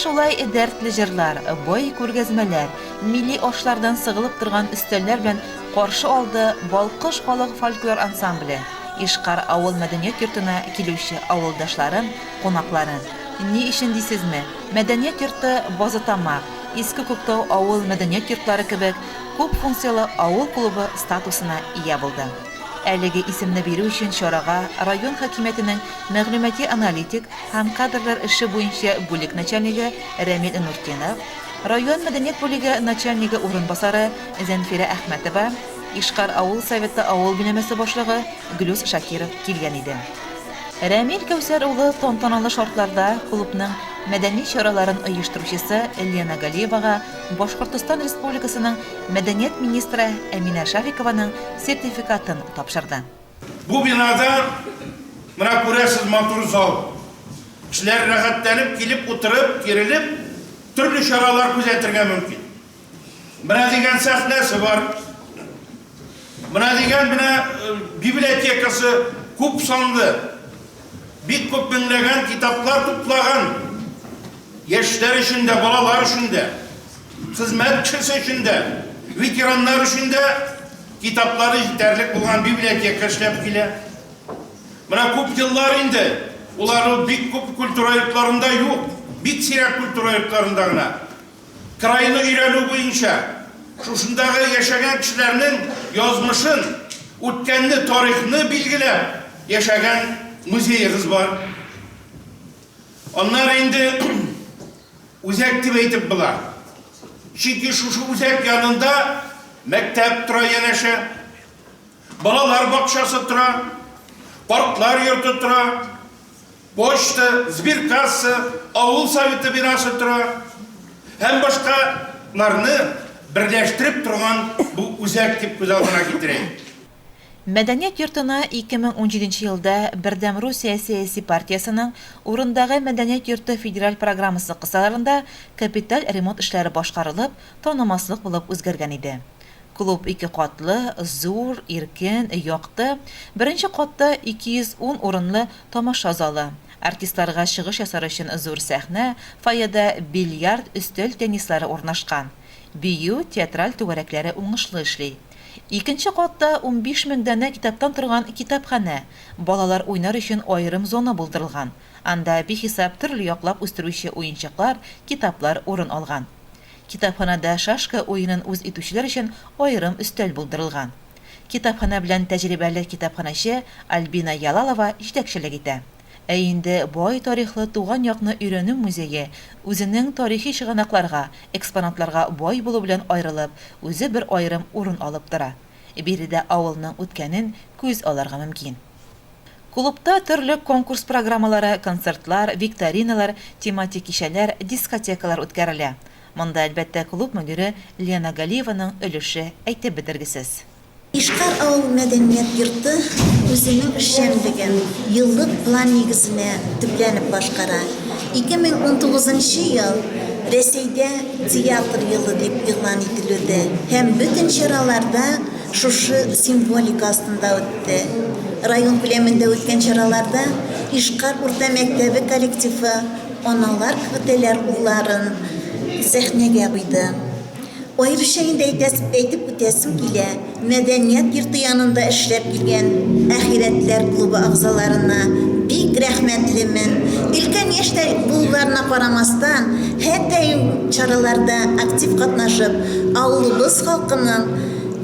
шулай дәртле җырлар, бай күргәзмәләр, милли ашлардан сыгылып торган өстәлләр белән каршы алды Балкыш халык фольклор ансамбле Ишкар авыл мәдәният йортына килүче авылдашларын, кунакларын. Ни өчен дисезме? Мәдәният йорты Базытамак, Иске Күктау авыл мәдәният йортлары кебек күп функцияле авыл клубы статусына ия булды. Әлеге исемне бирү өчен чарага район хакимиятенең мәгълүмати-аналитик һәм кадрлар эше буенча бүлек начальнигы Рәмил Нуртдинов, район мәдәният бүлеге начальнигы урынбасары Зәнфирә Әхмәтова, Ишкар авыл Советы авыл биләмәсе башлыгы Глүс Шакиров килгән иде. Рәмил Кәүсәр улы тантаналы шартларда клубның мәдәни чараларын оештыручысы Лена Галиевага Башкортостан Республикасының мәдәният министры Әминә Шафикованың сертификатын тапшырды. Бу бинада, менә күрәсез, матур зал. Кешеләр рәхәтләнеп килеп утырып, кирелеп, төрле чаралар күзәтергә мөмкин. Менә дигән сәхнәсе бар. Менә дигән менә библиотекасы күп санлы, бик күп меңләгән китаплар туплаган. Яшьләр өчен дә, балалар өчен дә, хезмәт кешесе өчен дә, ветераннар өчен дә китаплары җитәрлек булган библиотека эшләп килә. Менә күп еллар инде улар бик күп культура йортларында юк, бик сирәк культура йортларында гына. Крайны өйрәнү буенча, шушындагы яшәгән кешеләрнең язмышын, үткәнне, тарихны билгеләп яшәгән музеегыз бар. Аннары инде үзәк дип әйтеп була. Чөнки шушы үзәк янында мәктәп тора янәшә, балалар бакчасы тора, картлар йорты тора, Почта, сберкасса, авыл советы бинасы тора һәм башкаларны берләштереп торган бу үзәк дип күз алдына китерәйек. Мәдәният йортына 2017 нче елда Бердәм Русия сәяси партиясенең Урындагы мәдәният йорты федераль программасы кысаларында капиталь ремонт эшләре башкарылып, танымаслык булып үзгәргән иде. Клуб ике катлы, зур, иркен, якты. Беренче катта 210 урынлы тамаша залы, артистларга чыгыш ясар өчен зур сәхнә, фойеда бильярд, өстәл теннислары урнашкан. Бию, театраль түгәрәкләре уңышлы эшли. Икенче катта 15 мең данә китаптан торган китапханә, балалар уйнар өчен аерым зона булдырылган, анда бихисап төрле яклап үстерүче уенчыклар, китаплар урын алган. Китапханәдә шашка уенын үз итүчеләр өчен аерым өстәл булдырылган. Китапханә белән тәҗрибәле китапханәче Альбина Ялалова җитәкчелек итә. Ә инде бай тарихлы туган якны өйрәнү музее үзенең тарихи чыганакларга, экспонатларга бай булу белән аерылып, үзе бер аерым урын алып тора. Биредә авылның үткәнен күз аларга мөмкин. Клубта төрле конкурс программалары, концертлар, викториналар, тематик кичәләр, дискотекалар үткәрелә. Монда, әлбәттә, клуб мөдире Лена Галиеваның өлеше әйтеп бетергесез. Ишкар авыл мәдәният йорты үзенең эшчәнлеген еллык план нигезенә төпләнеп башкара. 2019 нчы ел Рәсәйдә театр елы дип игълан ителүде һәм бөтен чараларда Шушы символика астында үтте. Район күләмендә үткән чараларда Ишкар урта мәктәбе коллективы Аналар көтәләр улларын сәхнәгә куйды. Аеруча инде әйтеп үтәсем килә, мәдәният йорты янында эшләп килгән Әхирәтләр клубы әгъзаларына бик рәхмәтлемен. Өлкән яшьтә булуларына карамастан, һәрдаим чараларда актив катнашып, авылыбыз халкының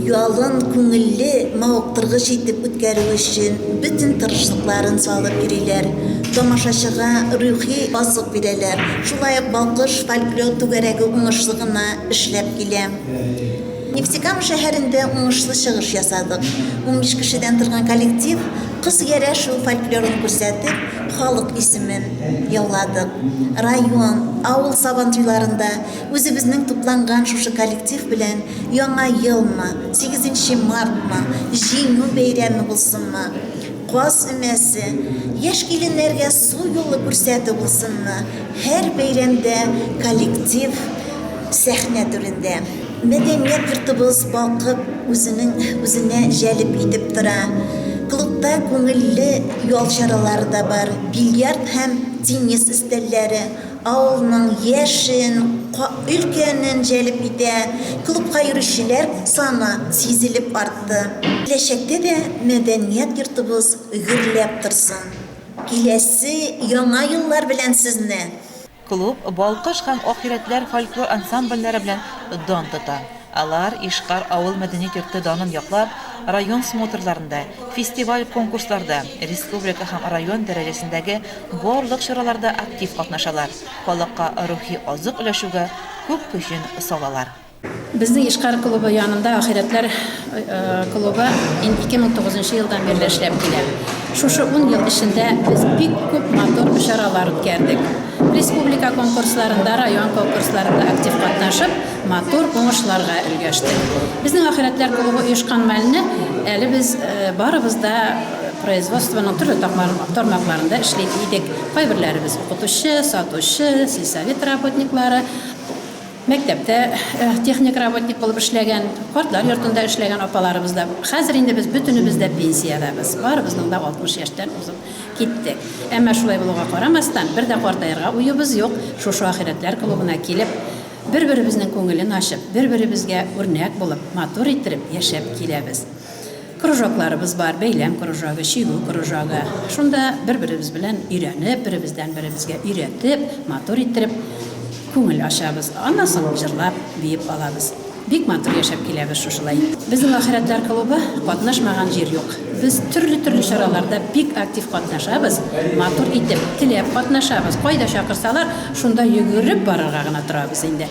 Ялын күңелле, мавыктыргыч итеп үткәрү өчен бөтен тырышлыкларын салып йөриләр, тамашачыга рухи азык бирәләр. Шулай ук Балкыш фольклор түгәрәге уңышлы гына эшләп килә. Нефтекама шәһәрендә уңышлы чыгыш ясадык. 15 кешедән торган коллектив Кыз ярәшү фольклорын күрсәтеп, халык исемен яуладык. Район, авыл Сабантуйларында Үзебезнең тупланган шушы коллектив белән Яңа елмы, сигезенче мартмы, Җиңү бәйрәме булсынмы, Каз өмәсе, яшь киленнәргә су юлы күрсәтү булсынмы, һәр бәйрәмдә коллектив сәхнә түрендә. Мәдәният йортыбыз балкып, үзенең үзенә җәлеп итеп тора. Клубта күңелле ял чаралары да бар, бильярд һәм теннис өстәлләре. Авылның яшен, өлкәнен җәлеп итә. Клубка йөрүчеләр саны сизелеп артты. Киләчәктә дә мәдәният йортыбыз гөрләп торсын. Киләсе Яңа еллар белән сезне! Клуб Балкыш һәм Ахирәтләр фольклор ансамбльләре белән дан тота. Алар Ишкар авыл мәдәният йорты данын яклап, район смотрларында, фестиваль-конкурсларда, республика һәм район дәрәҗәсендәге барлык чараларда актив катнашалар, халыкка рухи азык өләшүгә күп көчен салалар. Безнең Ишкар клубы янында Ахирәтләр клубы инде 2009 нчы елдан бирле эшләп килә. Шушы ун ел эчендә без бик күп матур чаралар үткәрдек. Республика конкурсларында, район конкурсларында актив катнашып, матур уңышларга өлгәштек. Безнең Ахирәтләр клубы оешкан мәлне әле без барыбыз да производствоның төрле тармакларында эшли идек. Кайберләребез укытучы, сатучы, сельсовет работниклары, Мәктәптә техник работник булып эшләгән, картлар йортында эшләгән апаларыбыз да. Хәзер инде без бөтенебез дә пенсиядәбез. Барыбызның да 60 яшьтән узып киттек. Әмма шулай булуга карамастан, бер дә картаерга уебыз юк. Шушы Ахирәтләр клубына килеп, бер-беребезнең күңелен ачып, бер-беребезгә үрнәк булып, матур иттереп яшәп киләбез. Кружокларыбыз бар, бәйләм кружогы, чигү кружогы. Шунда бер-беребез белән өйрәнеп, беребездән беребезгә өйрәтеп, матур иттереп күңел ачабыз. Аннан соң җырлап, биеп алабыз. Бик матур яшәп киләбез шушылай. Безнең Ахирәтләр клубы катнашмаган җир юк. Без төрле-төрле чараларда бик актив катнашабыз, матур итеп, теләп катнашабыз. Кайда чакырсалар, шунда йөгереп барырга гына торабыз инде.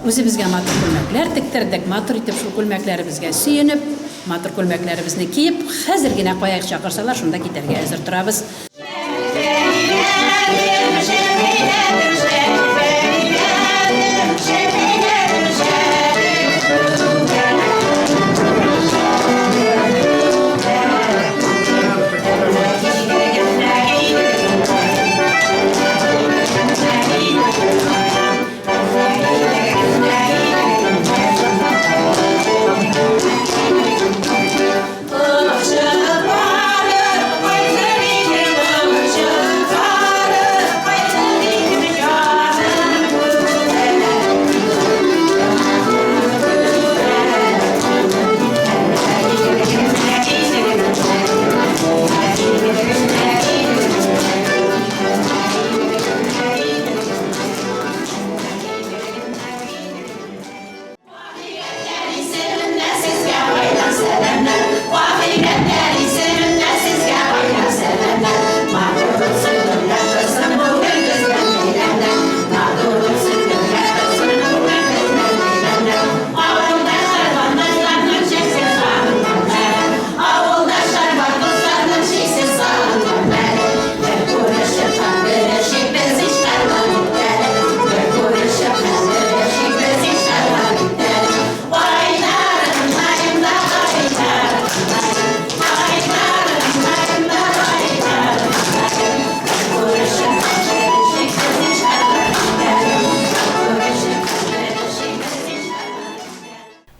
Үзебезгә матур күлмәкләр тектердек, матур итеп шул күлмәкләребезгә сөенеп, матур күлмәкләребезне киеп, хәзер генә кая чакырсалар, шунда китәргә әзер торабыз.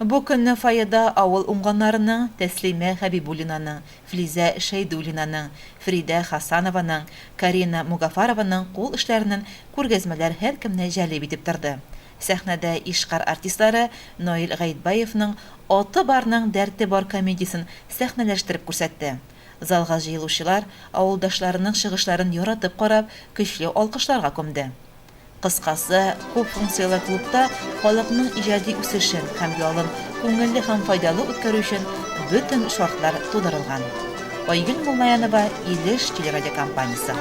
Бу көнне фойеда авыл уңганнарының, Тәслимә Хәбибуллинаның, Флизә Шәйдуллинаның, Фридә Хасанованың, Карина Мугафарованың кул эшләреннән күргәзмәләр һәркемне җәлеп итеп торды. Сәхнәдә Ишкар артистлары Наил Гаетбаевның Аты барның дәрте бар комедиясен сәхнәләштереп күрсәтте. Залга җыелучылар авылдашларының чыгышларын яратып карап, көчле алкышларга күмде. Кыскасы, күп функцияле клубта халыкның иҗади үсешен һәм ялын күңелле һәм файдалы үткәрү өчен бөтен шартлар тудырылган. Айгөл Муллаянова, Илеш телерадиокомпаниясе.